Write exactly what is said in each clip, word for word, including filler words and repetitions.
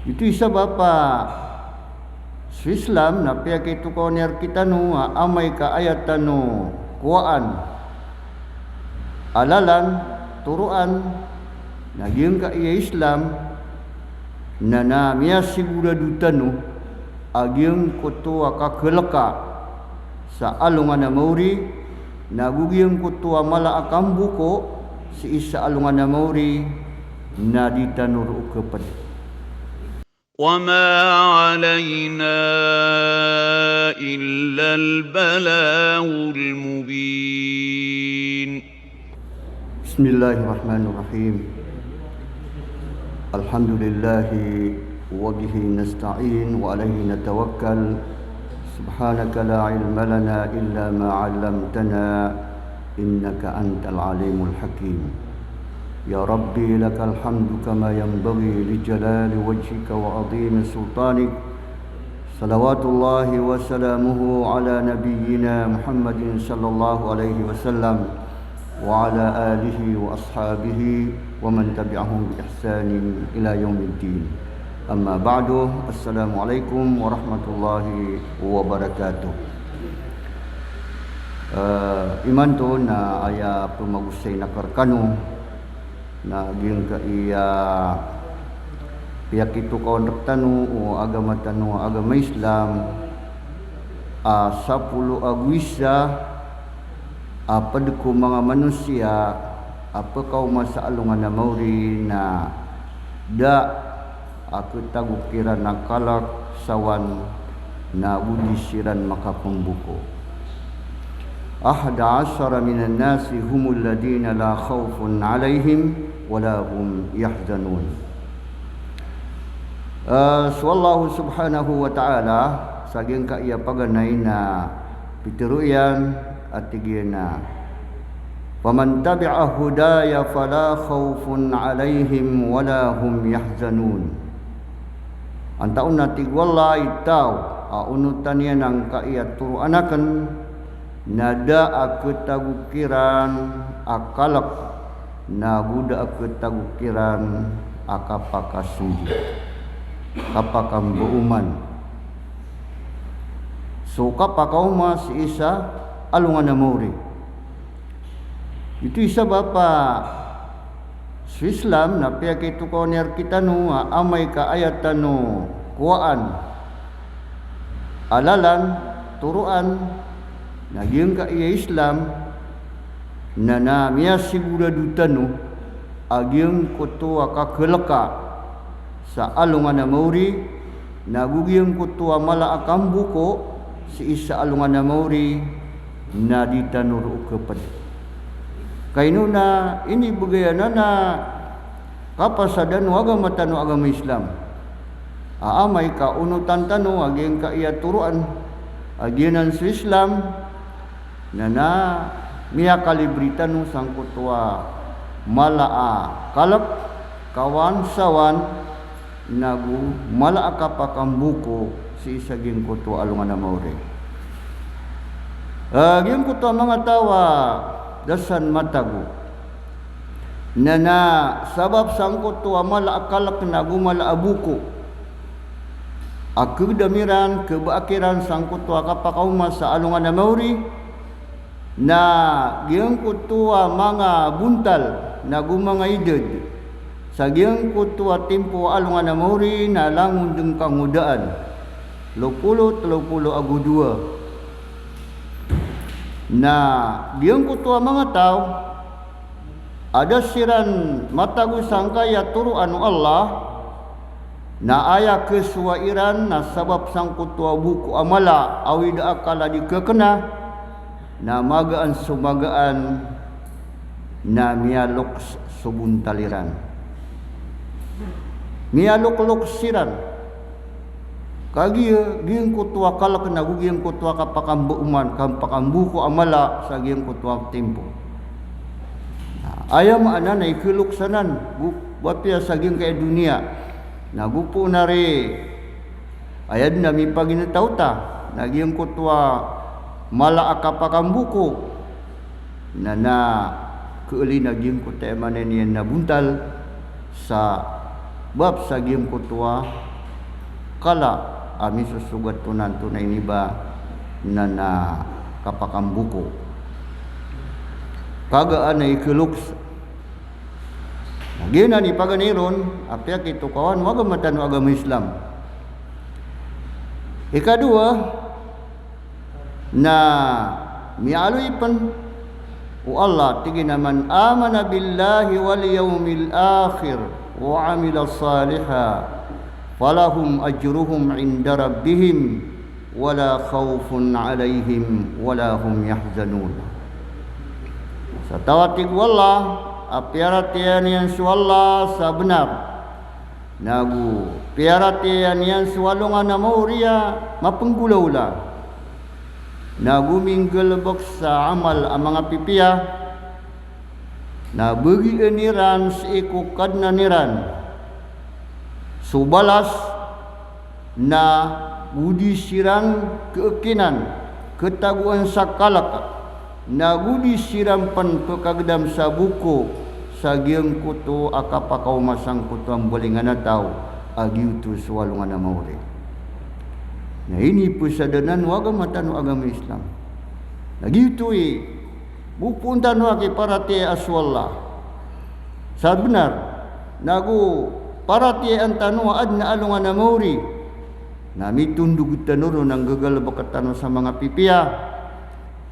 Ito i sabap a so Islam na piyakitokawan iyan rktano a amay ka aya tano kowaan a lalan, toroan, na giyangkaya Islam, na, na miyasigorado tano a giyangkoto a kakalka sa alongan a maori, na go giyangkoto a mala a kamboko sii sa alongan a maori, na di tano roo kapd. وما علينا إلا البلاغ المبين. بسم الله الرحمن الرحيم. الحمد لله وبه نستعين وعليه نتوكل. سبحانك لا علم لنا إلا ما علمتنا إنك أنت العليم الحكيم. يا ربي لك الحمد كما ينبغي لجلال وجهك وعظيم سلطانك. صلوات الله وسلامه على نبينا محمد صلى الله عليه وسلم وعلى آله وأصحابه ومن تبعهم بإحسان إلى يوم الدين. Amma ba'du, assalamu alaikum warahmatullahi wabarakatuh. Eh, imanto na aya pmagosay akn rkano, na giyangkaya piyakitokawan rktano o agama tano a agama Islam, a sapolo ago isa a pd ko manga manosiya a pkaoma sa alongan a maori na da a khatago kiran a kalk, sawan, na go di siran makapmboko. أحد عشر من الناس هم الذين لا خوف عليهم ولا هم يحزنون. Eh, so Allah subhanahu wa ta'ala, sa giyangkaya paganay na pitharo iyan a tig iyan a, فمن تبع هداي فلا خوف عليهم ولا هم يحزنون. Antaa on, a tig o Allah, i taw a onotan iyan angkaya toroan akn, na da a khatago kiran a kalk, na go da a khatago kiran a kapakasndit, kapakambooman. So kapakaoma sii sa alongan a maori. Ito i sabap a so Islam na piyakitokawan iyan rktano a amay ka aya tano kowaan a lalan, toroan, na giyangkaya Islam, na, na miyasigorado tano a giyangkoto a kakalka sa alongan a maori, na go giyangkoto a mala a kamboko sii sa alongan a maori, na di tano roo kapd. Ka ino na inibgay anan a kapasadan o agama tano a agama Islam. A amay ka onotan tano a giyangkaya toroan a giyanan so Islam, na, na miyakalibri tano sangkoto a mala a kalk, kawan, sawan, na go mala a kapakamboko sii sa giyangkoto a alongan a maori. Eh, giyangkoto a manga taw a da san matago, na, na sabap sangkoto a mala a kalk na go mala a boko a kagdam iran, kabaa kiran sangkoto a kapakaoma sa alongan a maori, na giyangkoto a manga bontal na go manga idad sa giyangkoto a timpo a alongan a maori na langon dn kangodaan, lopolo, telo polo ago dowa. Na giyangkoto a manga taw a da siran matago sangkaya toroan o Allah, na aya kasowa iran na sabap sangkoto a boko a mala, awid a akal a di kakna, na magaan so magaan, na miyaloks so bontal iran. Miyalokloks siran. Kagiya giyangkoto a kalk na go giyangkoto a kapakambooman, kapakamboko a mala sa giyangkoto a timpo. Na aya maana na ikaloks anan, go, apiya sa giyangkaya doniya, na go pn ari aya dn a mipaginetaw ta, na giyangkoto a mala a kapakamboko, na, na khaali na giyangkoto a maana niyan na bontal, sabap sa giyangkoto a kala a misosogat on antonaa i niba na, na kapakamboko. Kagaan a ikaloks. Na giyanan i paganay ron a piyakitokawan o agama tano a agama Islam. Ikadowa, na miyaaloy pn o Allah, tig iyan a, "Man amana billahi wal yawmil akhir wa amila salihan falahum ajruhum inda rabbihim wala khawfun alayhim wala hum yahzanun." Sa taw a, tig o Allah, a piyaratiyaya niyan so Allah sa bnar, nago piyaratiyaya niyan so alongan a maori a mapnggolawla, nago minggalbk sa amal a manga pipiya, na bagian iran sii ko Kadnan iran so balas, na go di siran keekinan, ketagoan sa kalk, na go di siran pn pekagedam sa boko sa giyangkoto a kapakaoma sangkoto a mbalingan a taw a giyoto so alongan a maori. Na inipesadan anan o agama tano a agama Islam. Na giyoto i, go poon tano a kiparatiyaya so Allah sa bnar, nago paratiyayaan tano a adn a alongan a maori, na mitondog tano ron a nggagalbk tano sa manga pipiya.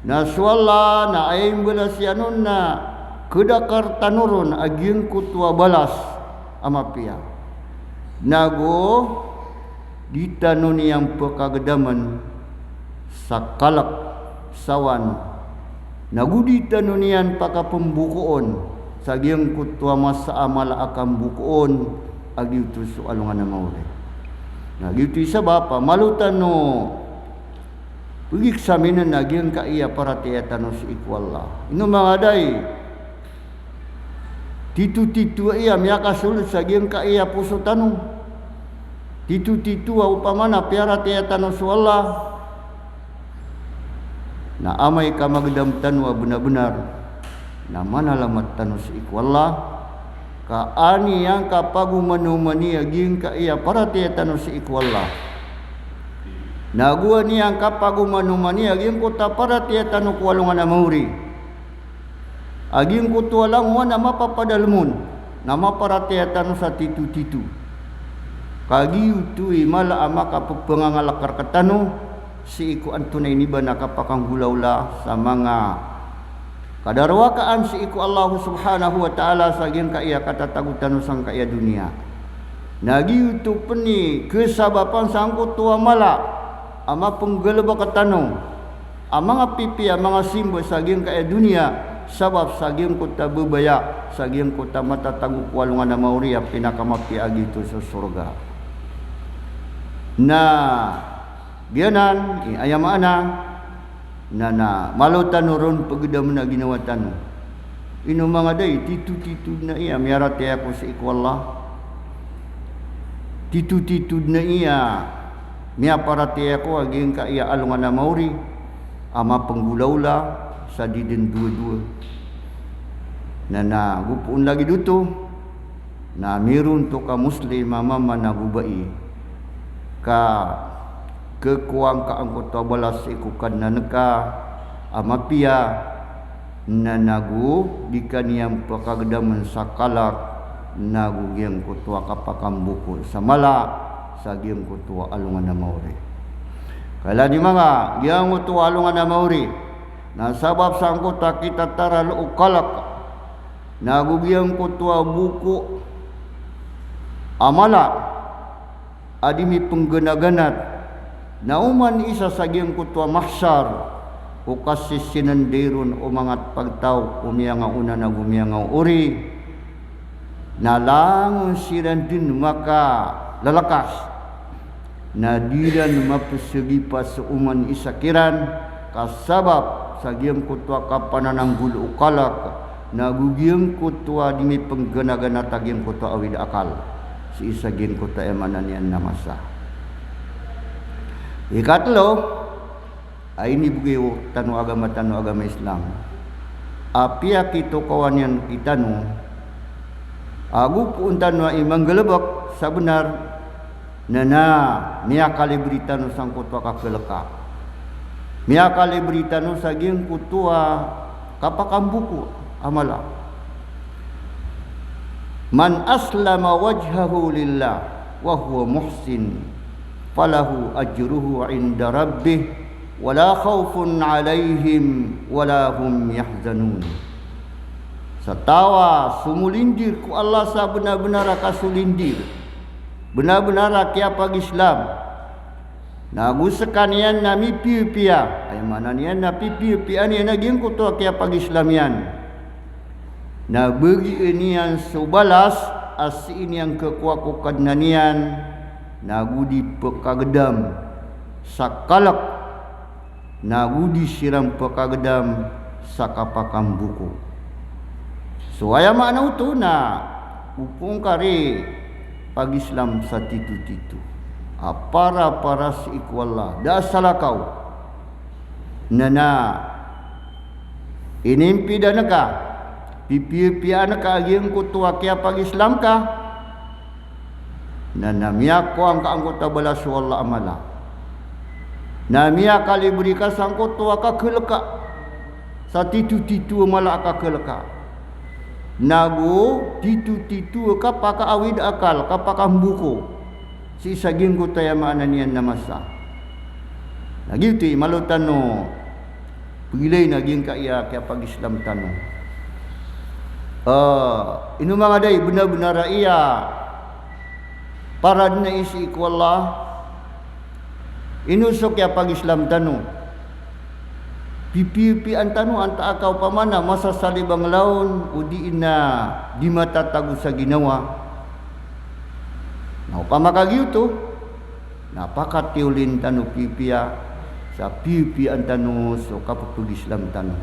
Na so Allah na aya imbalas iyan on na kedakar tano ron a giyangkoto a balas a mapiya. Nago di tano niyan pekagedamn sa kalk, sawan, nago di tano niyan pakapmbokoon sa giyangkoto a masa a mala a kambokoon a giyoto so alongan a maori. Na giyoto i sabap a malo tano pegiksaminen a giyangkaya paratiyaya tano sii ko Allah. Ino manga da i titotito aya miyakasold sa giyangkaya poso tano. Titotito a opama na piyaratiyaya tano so Allah, na amay ka magedam tano a bnar-bnar, na manalamat tano sii ko Allah, ka an iyan kapagomanoman iyan giyangkaya paratiyaya tano sii ko Allah. Nago an iyan kapagomanoman iyan giyangkoto a paratiyaya tano ko alongan a maori a giyangkoto a langowan a mapapadalm on, na maparatiyaya tano sa titotito. Ka giyoto i mala a makapepengangalk rktano sii ko antonaa i niba na kapakanggolawla sa manga kadarowakaan sii ko Allah subhanahu wa ta'ala sa giyangkaya katatago tano sangkaya doniya. Na giyoto pn i kesabapan sangkoto a mala a mapnggalbk tano a manga pipiya, manga simba sa giyangkaya doniya, sabap sa giyangkoto a babaya, sa giyangkoto a matatago ko alongan a maori a pinakamapiya a giyoto so sorga. Na giyanan i aya maana na, na malo tano ron pegedamn a ginawa tano. Ino manga da i titotito dn aya miyaratiyaya ko sii ko Allah. Titotito dn aya miyaparatiyaya ko a giyangkaya alongan a maori a mapnggolawla sa di dn dowa-dowa. Na, na go poon lagid oto, na mirontok a Muslim a mama nago bai ka kekowa ngka angkoto a balas sii ko Kadnan ka a mapiya, na nago di ka niyan pekagedamn sa kalk, nago giyangkoto a kapakamboko sa mala, sa giyangkoto a alongan a maori. Kala di manga giyangkoto a alongan a maori na sabap sangkoto a kitataralo o kalk, nago giyangkoto a boko a mala a di mipngganaganat, na oman isa sa giyangkoto a mahsar o kasisinanday ron o manga pagtaw o miyangaona nago miyangaori, na langon siran dn makalalakas, na di ran mapsagipa so oman isa kiran, ka sabap sa giyangkoto a kapanananggol o kalk, nago giyangkoto a di mipngganaganat a giyangkoto a awid a akal. Sii sa giyangkoto a aya maana niyan na masa. Ikatlo, a inibgay o tano agama tano a agama Islam a piyakitokawan iyan kitano, ago poon tano a imanggalbk sa bnar, Na, na, miyakalibri tano sangkoto a kakhalaka. Miyakalibri tano sa giyangkoto a kapakamboko a mala. Man aslama wajhahu lillah wa huwa muhsin, falahu ajruhu inda rabbih, wala khawfun alayhim wala hum yahzanun. Sa taw a somolindir ko Allah sa bnar-bnar a kasolindir, bnar-bnar a kiyapag-Islam, na go skaniyan na mipiyapiya, aya maana niyan na pipiyapiya niyan a giyangkoto a kiyapag-Islam iyan. Na bagian iyan so balas a sii niyan khakowa ko Kadnan iyan, na go di pkhagdam sa kalk, na go di siran pkhagdam sa kapakamboko. So aya maana oto na opama ka di pag-Islam sa titotito a para-para sii ko Allah, da a salakaw. Na, na inimpidan ka, pipiyapiyaan ka a giyangkoto a kiyapag-Islam ka, na, na miyakowa ngka angkoto a balas o Allah a mala. Na miyakalibri ka sangkoto a kakhalaka, sa titotito a mala a kakhalaka. Na go titotito a kapakaawid a akal, kapakamboko sii sa giyangkoto a aya maana niyan na masa. Na giyoto i malo tano pagilay na giyangkaya kiyapag-Islam tano. Ah, ino manga dai, bnar-bnar a aya para dn a sii ko Allah, ino so kiyapag-Islam tano. Pipiyapiyaan tano antaa ka opama na masasalibang laon odi na di matatago sa ginawa. Na opama ka giyoto, na pakatiyolin tano pipiya, sa pipiyaan tano so kapphag-Islam tano.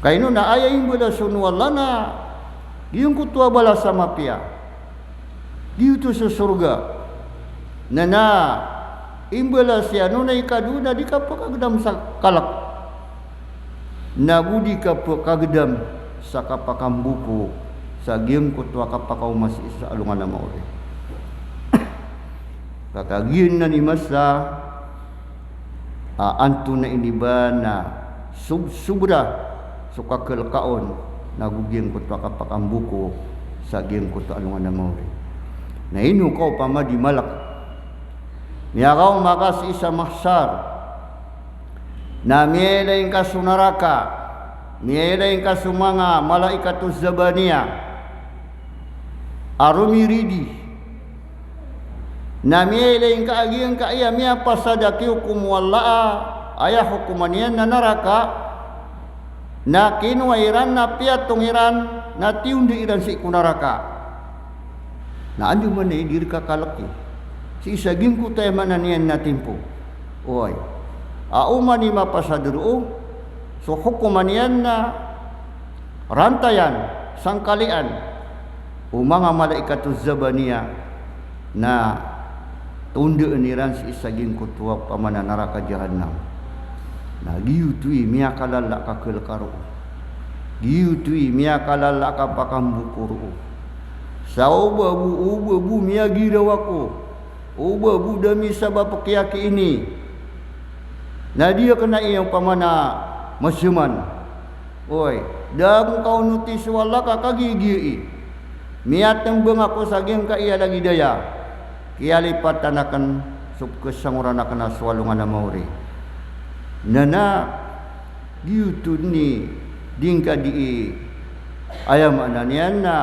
Ka ino na aya imbalas o Allah na giyangkoto a balas a mapiya. Giyoto so sorga. Na, na imbalas iyan on a ikadowa na di kapkhagdam sa kalk, na go di kapkhagdam sa kapakamboko sa giyangkoto a kapakaoma sii sa alongan a maori. Ka kagiya nan i masa a antonaa ini ba na sob-, sobra so kakhalaka on, na go giyangkoto a kapakamboko sa giyangkoto a alongan a maori. Na ino ka opama di malk, miyakaoma ka sii sa mahsar, na miyailay ngka so naraka, miyailay ngka so manga malaikato zabaniya a romiridi, na miyailay ngka a giyangkaya miyapasad a kiyokom o Allah a aya hokoman iyan na naraka, na kinowa iran, na piyatong iran, na tiyonda iran sii ko naraka. Na andamanaya i di rka kalki sii sa giyangkoto a aya maana niyan na timpo. Oway. A oman i mapasad roo, so hokoman iyan na rantayan, sangkalian o manga malaikato zabaniya, na tondaan iran sii sa giyangkoto a opama na naraka jahannam. Na giyoto i miyakalala a kakhalaka roo. Giyoto i miyakalala a kapakamboko roo. Sa o ba bo, o ba bo miyagiraw ako, o ba bo da misabap kiyaki ini, na di akn aya opama na masaman. Oy, da akn kaonoti so Allah ka kagiya giya i miyatmbang ako sa giyangkaya lagid aya, kiyalipatan akn so pkhasangoran akn a so alongan a maori. Na, na giyoto dn i di ngka dii, aya maana niyan na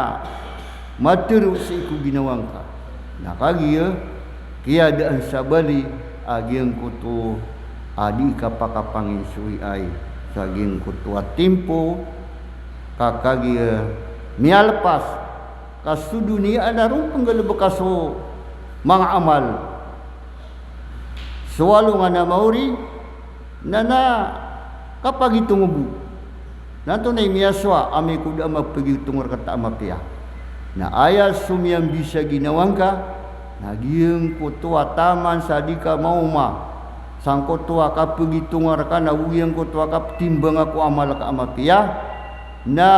matharo sii ko ginawa ngka. Na kagiya kiyadaan sa bali a giyangkoto a di kapakapanginsowiay sa giyangkoto a timpo, ka kagiya miyalpas ka so doniya na ron pnggalbka so manga amal. So alongan a maori, na, na kapagitong bo. Na antonaa i miyasowa amay ko da a mapagitong rka ta a mapiya. Na aya so miyambisa ginawa ngka, na giyangkoto a taman sa di ka maoma sangkoto a kapagitong rka, na giyangkoto a kaptimbanga ko amal ka a mapiya, na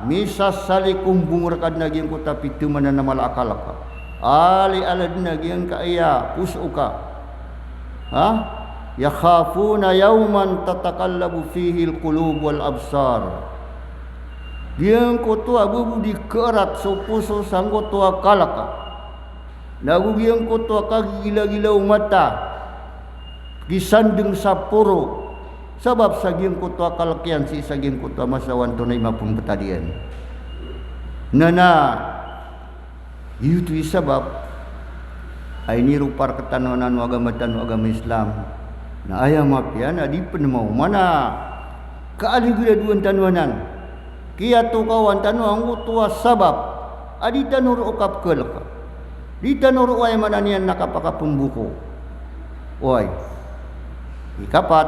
misasali ko mbong rka dn a giyangkoto a pithamanan a mala a kalk. Alay-alay dn a giyangkaya poso ka. Ha? Yakhafuna yawman tataqallabu fihil qulub wal absar. Giyangkoto a ba bo di kaarat so poso sangkoto a kalk, na go giyangkoto a kagigilagila o mata, kisandng sa poro, sabap sa giyangkoto a kalk iyan sii sa giyangkoto a masa o antonaa i mapmbtad iyan. Na, na, giyoto i sabap a iniropa rktano anan o agama tano a agama Islam. Na aya mapiya na di pn maoma na kaaligradoan tano anan. Kiyatokawan tano angkoto a sabap a di tano roo kapkalk, di tano roo, aya maana niyan na kapakapmboko. Oway. Ikapat,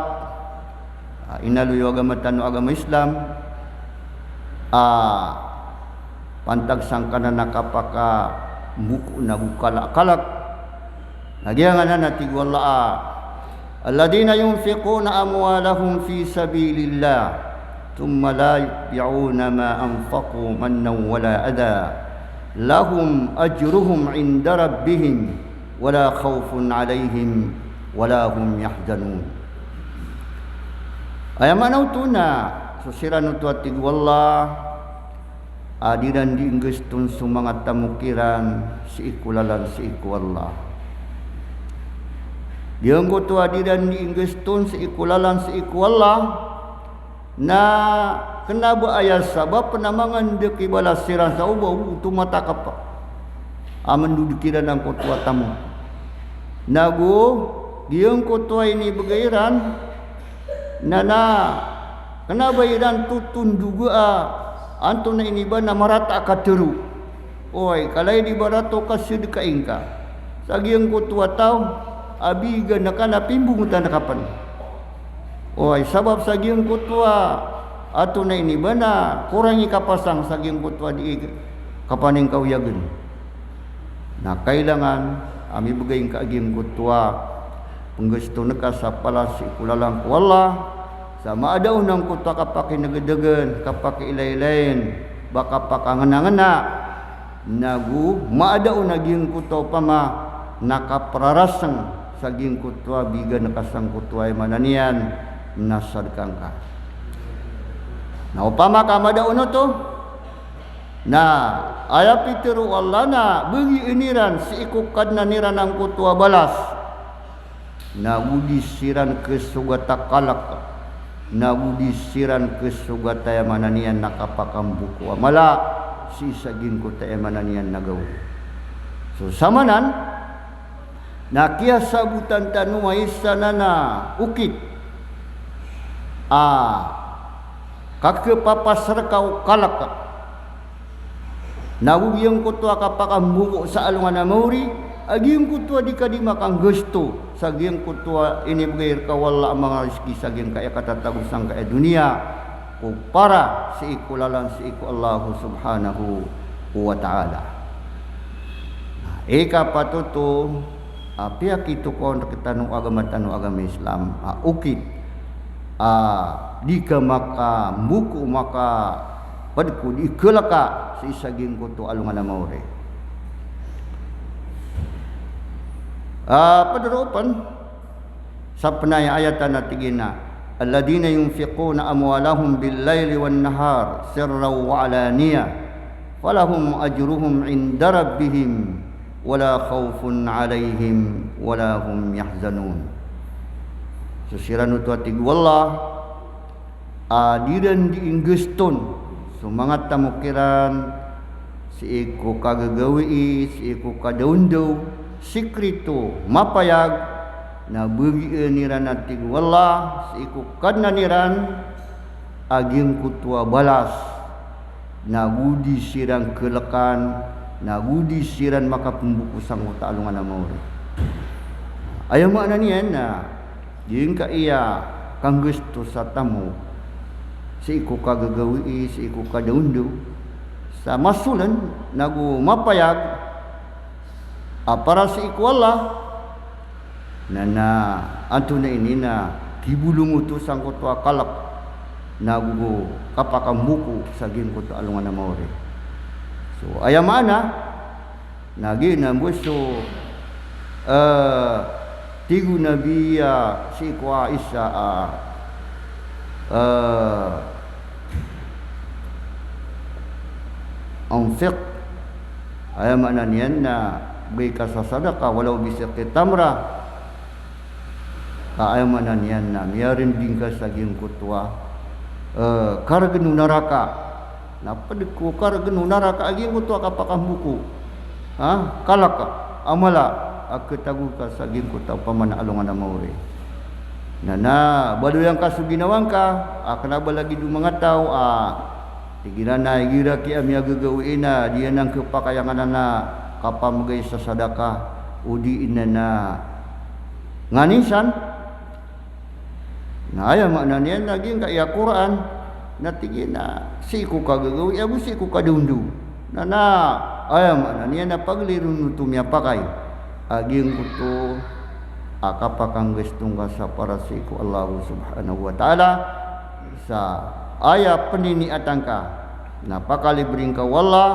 a, inaloy o agama tano a agama Islam a pantag sangkanan a kapakamboko na go kalakalk, na giyanan a tig o Allah a, "Alladhina yunfiquna amwalahum fi sabilillah, thumma la yutbi'una ma anfaqu mannan wala adha, lahum ajruhum inda rabbihim, wala khawfun alayhim, wala hum yahzanun." Aya maana oto na so siran oto a tig o Allah a di ran di nggaston so manga tamok iran sii ko lalan sii ko Allah. Giyangkoto a di ran di nggaston sii ko lalan sii ko Allah, na kna ba aya sabap na mangndk i balas iran sa o ba oto matakp a mndod kiran angkoto a tamok. Na go giyangkoto a inibgay iran, na, na kna ba iran totondog a antonaa ini ba na marata a katharo. Oway, kala i di ba rato kasadka ingka sa giyangkoto a taw a bigan ka na pimbongotan ka pn. Oway, sabap sa giyangkoto a antonaa ini ba na korang i kapasang sa giyangkoto a dii kapaningkaoyagn. Na kailangan a mibgay ngka a giyangkoto a pnggaston ka sa palas sii ko lalan ko Allah, sa maada on angkoto a kapakinegdegn, kapakiilaylayn, ba kapakangenangena, na go maada on a giyangkoto a opama na kapraraseng sa giyangkoto a bigan ka sangkoto a aya maana niyan na sadka ngka. Na opama ka maada on oto, na aya pitharo o Allah na bagian iran sii ko Kadnan iran angkoto a balas, na go di siran khasogat a kalk, na go di siran khasogat a aya maana niyan na kapakamboko a mala sii sa giyangkoto a aya maana niyan na gawii. So samanan na kiyasabotan tano a isa nan a okit a kakhapapaserka o kalk, na go giyangkoto a kapakamboko sa alongan a maori, a giyangkoto a di ka di makanggasto sa giyangkoto a inibgay rka o Allah a manga rizki sa giyangkaya katatago sangkaya doniya, ko para sii ko lalan sii ko Allah Subhanahu wa Ta'ala. Na ikapat oto a piyakitokawan rktano o agama tano a agama Islam a okit a di ka makamboko, makapd ko di kalk sii sa giyangkoto a alongan a maori. A pd roo pn sa pnaya ayat a tig iyan a, "Alladhina yunfiquna amwalahum bil layli wan nahari sirran wa alaniyatan, falahum ajruhum inda rabbihim, wala khawfun alayhim, wala hum yahzanun." So siran oto a tig o Allah a di ran di inggaston so manga tamok iran sii ko kagagawii, sii ko kadaondaw, sikrito, mapayag, na bagian iran a tig o Allah sii ko Kadnan iran a giyangkoto a balas, na go di siran kalkan, na go di siran makapmboko sangkoto a alongan a maori. Aya maana niyan na giyangkaya kanggasto sa tamok sii ko kagagawii, sii ko kadaondaw, sa masolen na go mapayag a para sii ko Allah, na, na antonaa ini na kibolong oto sangkoto a kalk, na go kapakamboko sa giyangkoto a alongan a maori. So aya maana Na giyanan bo so, eh, tig o Nabi a sii ko Aisha a, eh, "Anfiq." Aya maana niyan na bgay ka sa sadaka, walaw bi shiqqi tamra. Ka aya maana niyan na miyarinding ka sa giyangkoto a, eh, kargn o naraka. Na pd ko kargn o naraka a giyangkoto a kapakamboko. Ha? Kalk a mala a khatago ka sa giyangkoto a opama na alongan a maori. Na, na baloy angka so ginawa ngka, a kna ba lagid o manga taw a tig iran a igira ki a miyagagawii na di anan khapakay angkanan a kapamgay sa sadaka, odi na na nganin san. Na aya maana niyan na giyangkaya Qur'an, na tig iyan a sii ko kagagawii ago sii ko kadawndaw. Na, na aya maana niyan na pagli ron oto miyapakay a giyangkoto a kapakanggasto ngka sa para sii ko Allah Subhanahu wa Ta'ala, sa aya pniniatan ka na pakalibri ngka o Allah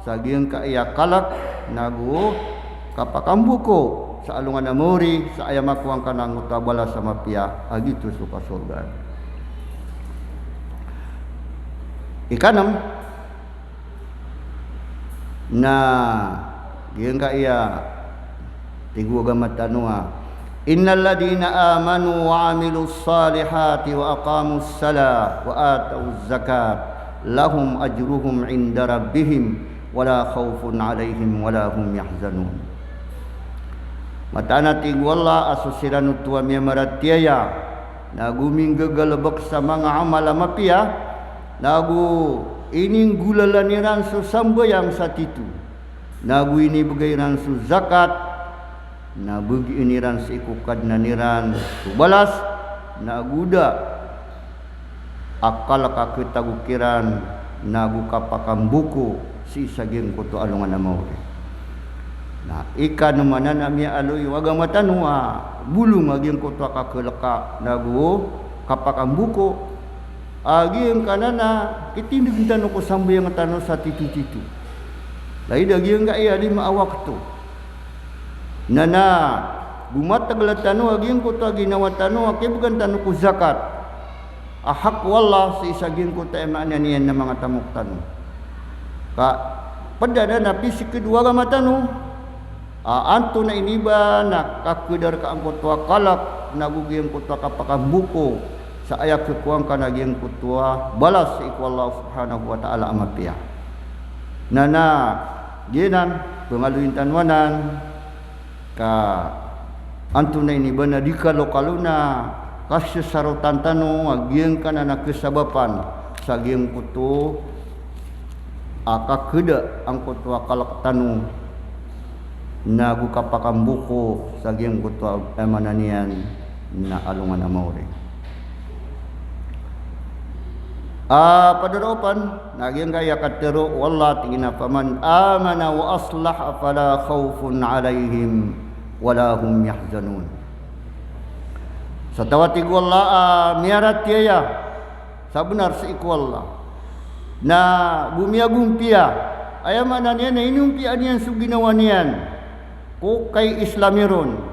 sa giyangkaya kalk nago kapakamboko sa alongan a maori, sa aya makowa ngka na angkoto a balas a mapiya a giyoto so kasorgaan. Ikanm, na giyangkaya tig o agama tano a, "Innal ladhina amanu wa amilus salihati wa aqamus salah wa atauz zakat lahum ajruhum inda rabbihim wa la khawfun alayhim wa la hum yahzanun." Mataan a tig o Allah a so siran oto a miyamaratiyaya nago minggagalbk sa manga amal a mapiya, nago ininggolalan iran so sambayang sa tito, nago inibgay iran so zakat, na bgan iran sii ko Kadnan iran so balas, nago da a kalk a khatago kiran nago kapakamboko sii sa giyangkoto a alongan a maori. Na ikanm anan a miyaaloy o agama tano a bolong a giyangkoto a kakalk nago kapakamboko a giyangkanan a kitindgn tano ko sambayang tano sa tito-tito. Lagid a giyangkaya lima a wakto. Na, na gomatgl tano a giyangkoto a ginawa tano a kibgan tano ko zakat a hak o Allah sii sa giyangkoto a aya maana niyan na manga tamok tano. Ka pd anan a pisikd o agama tano a antonaa i ba na kakhada rka angkoto a kalk nago giyangkoto a kapakamboko sa aya khakowa ngka na giyangkoto a balas sii ko Allah Subhanahu wa Ta'ala a mapiya. Na, na giyanan, pangaloyin tano anan, ka antonaa i ba na di kalokalo na kasasarotan tano a giyangkanan a kasabapan sa giyangkoto a kakhada angkoto a kalk tano nago kapakamboko sa giyangkoto a aya maana niyan na alongan a maori. A, pd a roo pn, na giyangkaya katharo o Allah, tig iyan a, "Faman amana wa aslaha fala khawfun alayhim wala hum yahzanun." Sa taw a tig o Allah a miyaratiyaya sa bnar sii ko Allah, nago miyagompiya, aya maana niyan na inompiyaan iyan so ginawa niyan ko kai-Islami ron,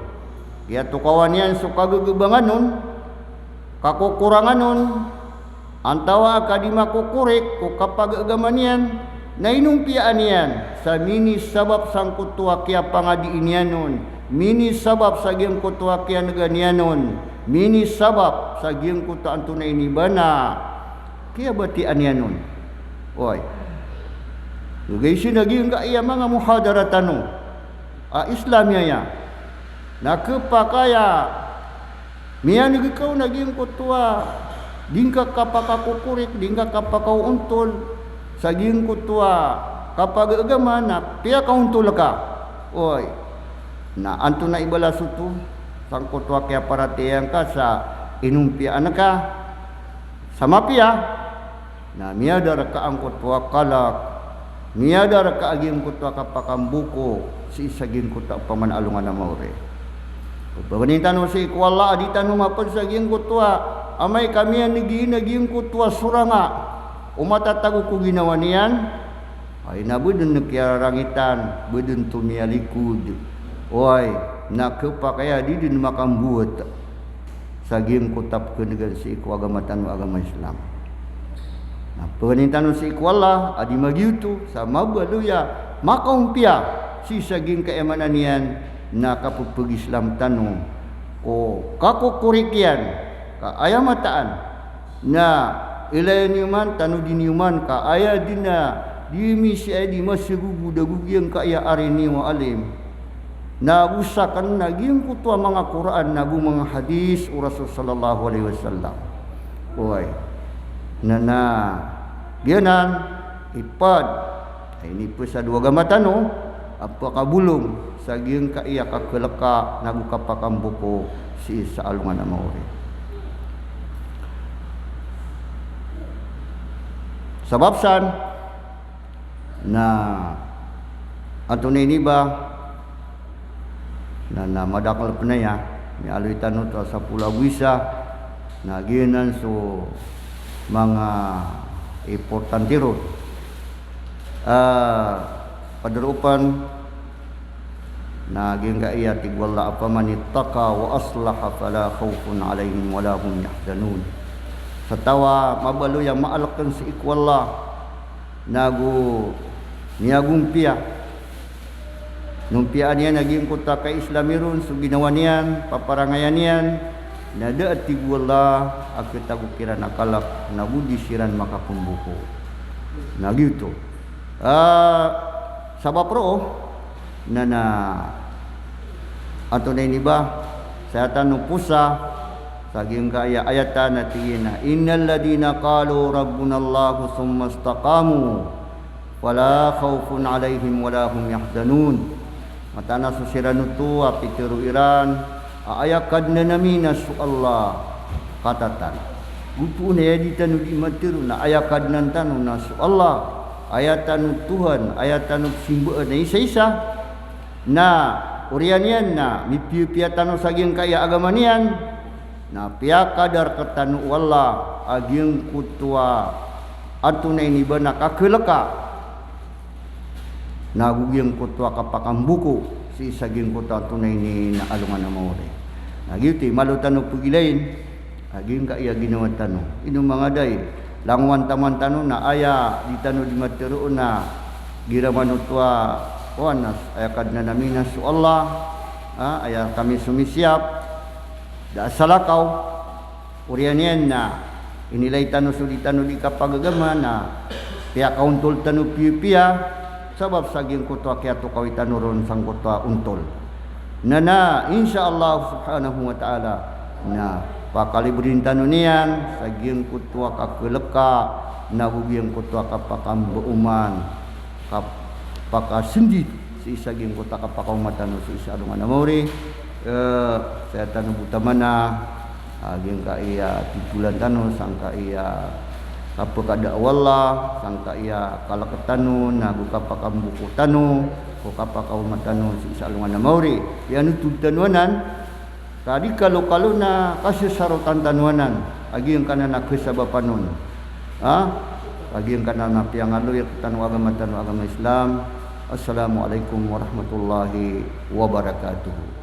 kiyatokawan iyan so kagagabangan on, kakokorangan on, antawaa ka di makokorik ko kapagagama niyan, na inompiyaan iyan sa minisabap sangkoto a kiyapangadii niyan on, minisabap sa giyangkoto a kiyanega niyan on, minisabap sa giyangkoto a antonaa i ba na kiyabatiya niyan on. Oway. Ogaid sii na giyangkaya manga muhadara tano a Islamiyah, na khapakay a miyaneg ka on a giyangkoto a di ngka kapakakokorik, di ngka kapakaontol sa giyangkoto a kapagagama na piyakaontol ka. Oway. Na antonaa i balas oto sangkoto a kiyaparatiyaya ngka sa inompiyaan ka sa mapiya? Na miyada rka angkoto a kalk, miyada rka a giyangkoto a kapakamboko sii sa giyangkoto a opama na alongan a maori. Pphangnin tano sii ko Allah a di tano mapd sa giyangkoto a amay ka miyaneg iyan a giyangkoto a sorang o matatago ko ginawa niyan, Ay na bo dn kiyararangitan, bo dn to miyalikod. Oway, na khapakay a di dn makambowat sa giyangkoto a pkhan'gan sii ko agama tano a agama Islam. Na pangnin tano sii ko Allah a di magiyoto sa mabaloy a makaompiya sii sa giyangkaya maana niyan na kapphag-Islam tano ko kakokorikiyan ka aya mataan na ilaya niyo man, tanodi niyo man, ka aya dn a di misiya di masagogod ago giyangkaya ari niyo a alim. Na go sakn na giyangkoto a manga Qur'an, na go manga hadis o Rasul sallallahu alaihi wasallam. Oway. Na, na, giyanan, ipd a inipasad o agama tano a pakabolong sa giyangkaya kakhalka na go kapakamboko sii sa alongan a maori. Sabap san, na antonaa ini ba, na, na madakl pn aya, miyaaloy tano to a sapolo ago isa, na giyanan so manga importante ron. Ah, pd roo pn, na giyangkaya tig o Allah a faman ittaqa wa aslaha fala khawfun alaihim wala hum yahzanun. Sa taw a mabaloy a maalkn sii ko Allah, na go miyagompiya. Nompiyaan iyan a giyangkoto a ka-Islami ron so ginawa niyan, paparangayan iyan, na da a tig o Allah a khatago kiran a kalk, na go di siran makapmboko. Na giyoto. Ah, sabap roo, na, na, antonaa ini ba, saya tano posa sa giyangkaya ayat a tig iyan a, "Innal ladhina qalu rabbunallahu thumma istaqamu fala khawfun alaihim wala hum yahzanun." Mataan a so siran oto a pitharo iran a aya Kadnan ami na so Allah, katatan. Goto on aya di tano di matharo na aya Kadnan tano na so Allah, aya tano Tohan, aya tano simbaan a isaisa. Na oriyan iyan na mipiyapiya tano sa giyangkaya agama niyan, na piyakadar rktano o Allah a giyangkoto a antonaa ini ba na kakhalka na go giyangkoto a kapakamboko sii sa giyangkoto a antonaa ini na alongan a maori. Na giyoto i malo tano pgilain a giyangkaya ginawa tano. Ino manga dayi, langowan taman tano na aya di tano di matharo na giraman oto a, o Anas, aya Kadnan ami na so Allah, ah, aya kami somisiyap, da a salakaw. Oriyan iyan na inilay tano so di tano di kapagagama na piyakaontol tano piyapiya, sabap sa giyangkoto a kiyatokawi tano ron sangkoto a ontol. Na, na, insha Allah subhanahu wa ta'ala, na pakalibrin tano niyan sa giyangkoto a kakhalka na go giyangkoto a kapakambooman, kapakasndit sii sa giyangkoto a kapakaoma tano sii sa alongan a maori. Eh, saya tano bo taman a, ah, giyangkaya titolan tano sangkaya kapakada o Allah, sangkaya kalk tano na go kapakamboko tano ko kapakaoma tano sii sa alongan a maori. Aya oto tano anan, ka di kalokalo na kasasarotan tano anan a giyangkanan a khasabapan on. Ha? A giyangkanan a piyangaloy rktano a agama tano a agama Islam. Assalamu alaikum warahmatullahi wabarakatuh.